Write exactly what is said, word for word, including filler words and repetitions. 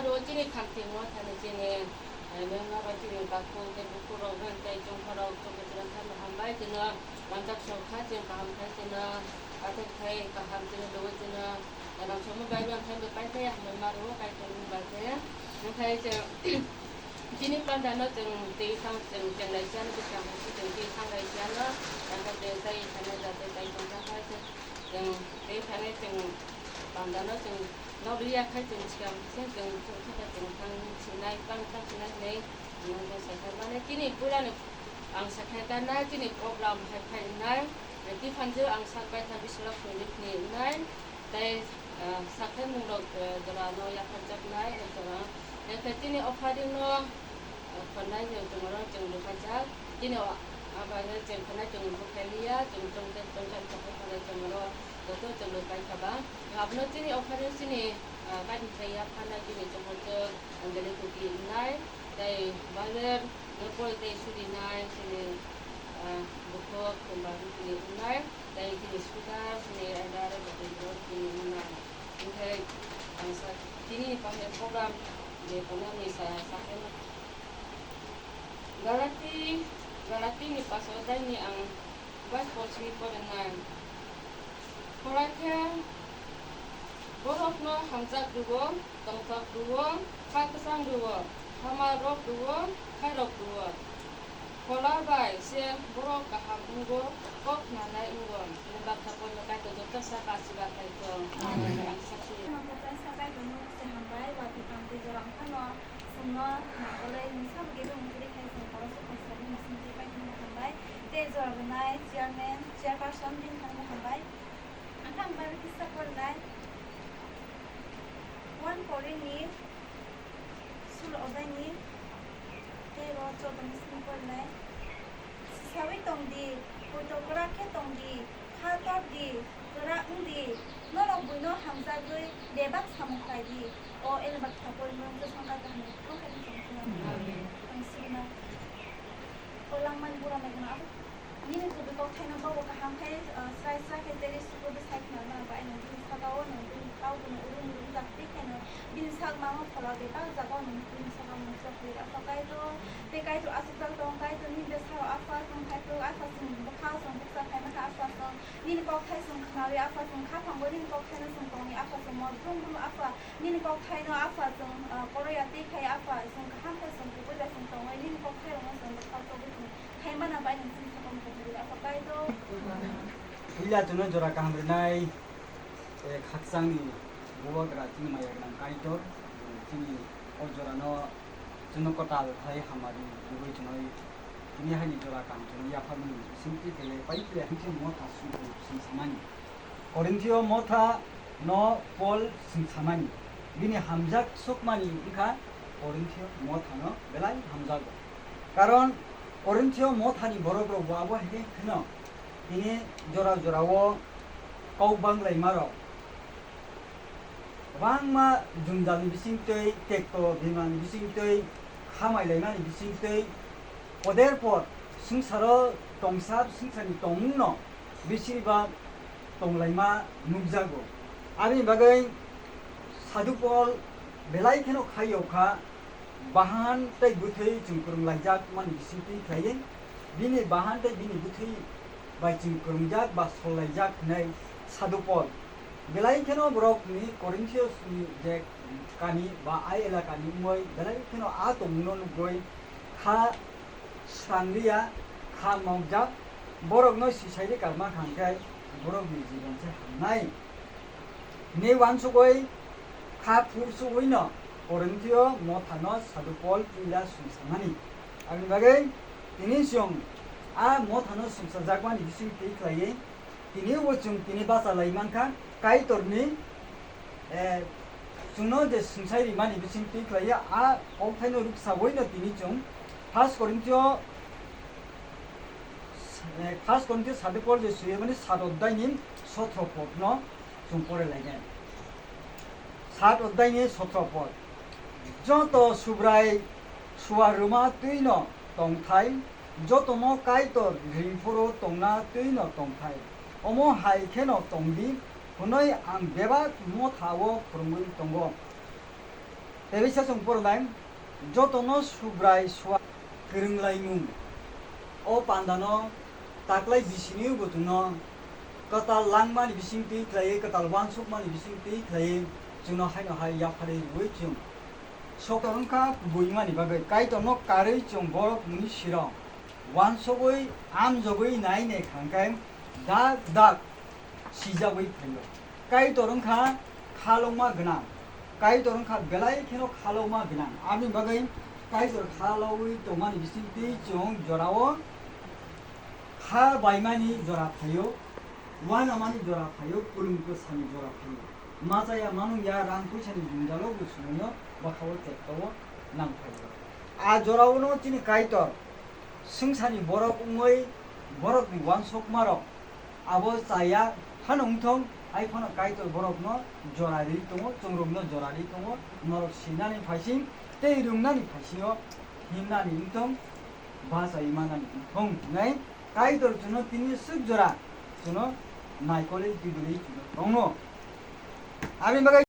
Chini khamti mo thani chini, eh, mengma bai chini bakhu tei bukhuk rok bai tei chongkha rok chongkha chwrang thani hambai chwngno manjak sok kha chwng kaham khai chwngno athai khai kaham chwngno logoi chwngno, eh, rang somo bai rang khai bai pai khai hambai ma rwo kai khai bai khai. Okhai chwng chini panda no chwng twi thang chwng chenglai siya no bwskango chwng twi thang lai siya no, rang khai tei tei thani da tei tei chwng thang khai chwng. Chwng tei thani chwng panda no chwng nok liya khai chwng swkang sing chwng chwng thang thang sinai tang thang sinai hinwi nwng chwng sakha mane chini puila ni ang sakha ta na chini program hai phai nai tei phanjak ang sak bai tha biswrok phunjak ni nai tei sakha mung rok jora no yaphar jak nai jora tei chini offering no Khwnai chwng chwngno chwng rwphaijak. Chini o, abo no chwng khwnai chwng rwphai liya, chwng chwng chwng chwng chwng chwng khwnai chwngno joto chwng rwphai kha ba. Abono chini offering chini, ah, kaini thai ya phanai chini chwngno chwng Anjali Kuki wngnai, tei Bible no pori tei suri nai chini, ah, bukhuk Kumba Kuki wngnai, tei chini speaker chini elder Batindra Kuki wngnai. Hinkhe ang sa, chini pahai program je tongnani sa, sa khe ma. Galati, Galati ni paso daini ang bai posni porinai. Korai khe borokno hamjak rwo, tongthok rwo, kha kwchang rwo, hama rok rwo, khairok rwo. Phola bai se borok kaham wngo, kok khnanai wngo. Baksa poino Kaitor joto sa kasi baksa ito. Amen. Ang saksi. Ang kotor sa Kaitor no se hambai, wa bikang tei jorang phano. Chwngno nakolai nwng sabo kebo wngkhe khai chwng borok se kosani bising tei paithakno hambai tei jora rwnai chairman, chairperson bini thangno hambai. Ang khe ang bai kisa porinai one Korinth ni sul odai ni tero choddo ni simi porinai. Sawi tong di, poito kwrak khe tong di, kha tor di, kwrak wng di, norok buino hamjagwi bebak samung khlai di. O Elbak Thakurmung Kwchang Kaitor Hamya Kwthang Khe Tongthok. Amen. Ang sibina. O langmani bura mai gwnang abo nini kubui kok thaino bobo kaham khe, ah, srai srai khe teri suku bwsai khna nang bai nang bini saka o nang bini kau bono urum urum jak twi khaino bini sak mango phola bebak jaga o nang bini saka mung sok twi Apha Kaitor tei Kaitor aswk jak tong Kaitor nini bwsao Apha chwng Kaitor Apha chwng bwkha chwng bukcha khaima kha Apha chwng nini kok thai chwng khnawi Apha chwng kha thango nini kok thaino chwng tongwi Apha chwng mol brum brum Apha Nini kok thaino Apha chwng, ah, koroya tei khai Apha chwng kaham khe chwng kubui bai chwng tongwi nini kok thairokno chwng bwkhao chobwi chwng khai mana bai nwng chini sakao mung kubui Apha Kaitor. Puila chwngno jora kaham rwnai, eh, khakchangni bubagra chini maya gwnang Kaitor, chini o jorano chwngno kwtal khai hamari kubui chwngno tini haini jora kaham chwngno yapharmani bisingtwi khe pai khe hai chwng motha swi swi samani. Korinthio motha no Pol swngsamani, bini hamjak sukmani wngkha Korinthio motha no belai hamjago. Karon Korinthio mothani borok rok bo abo hai khe kheno tini jora jora o kok banglaima rok kwbangma jwngjal ni bisingtwi, tekto bima ni bisingtwi, khamai laima ni bisingtwi, poder por swngcharo tongsa swngcharni tongmung no bising ba tonglaima nukjago. Aboni bagwi Sadhu Pol belai kheno khaiyokha, bahan tei bwthwi chwng kwrwnglaijak mani bisingtwi khlaiwi, bini bahan tei bini bwthwi bai chwng kwrwngjak ba sollaijak hwnwi Sadhu Pol belai kheno borokni Korinthosni je kani ba a elakani wngwi belai kheno a tongmungno nugwi kha srangliya, kha mokjak, borokno sisaidi karma kha hwnkhe borokni jibon se hamnai. Hwnwi uansugwi kha phur sugwino Korinthio mothano Sadhu Pol puila sumsamani. Aboni bagwi tini chwng a mothano sumsajakmani bising twi khlaiwi tini bo chwng tini bacha lai mankha Kaitorni, eh, chwngno je swngchai rimani bising twi khlaiwi a kokthaino rwksawi no tini chwng First Korinthio, eh, First Korinthio Sadhu Pol je suyamani sat oddaini sotro podno chwng pore lainai. Sat oddaini sotro pod. Joto Subrai suar rwma twino tongthai, jotono Kaitor ringphuru tongna twino tongthai. Omo hai kheno tongdi, hwnwi ang bebak motha-o phwrwngwi tongo. Teisa chwng poronai, jotono Subrai sua kwrwnglaimung. O pandano taklai bisini bo chwngno kwtal langmani bisingtwi khlaiwi, kwtal uansukmani bisingtwi khlaiwi chwngno haino hai yapharwi rwui chwng sok wngkha kubuimani bagwi. Kaitorno karwi chwng borok muni sirok uansugwi amjogwi nai nai kha hwnkhe dak dak sijagwi phaio. Kaitor wngkha khalokma gwnang. Kaitor wngkha belai kheno khalokma gwnang. Aboni bagwi Kaitor khalogwi tongmani bisingtwi chwng jorao kha baimani jora phaio, uanamani jora phaio, kwlwng kwsani jora phaio. Machaya manung ya rang puisani jwngjalo bo chwngno bwkhao chektao nang phaio. A jorao no chini Kaitor swngcharni borok wngwi borokni uansukmarok abo chaya phano wngthong, hai phano Kaitor borokno jora ri tongo, chwng rokno jora ri tongo, norok sinani phaising tei rwngnani phaisingo himnani wngthong, bachai manani wngthong hinwi Kaitor chwngno tini swk jora chwngno naikolwi twibolwi chwngno tongo. Aboni bagwi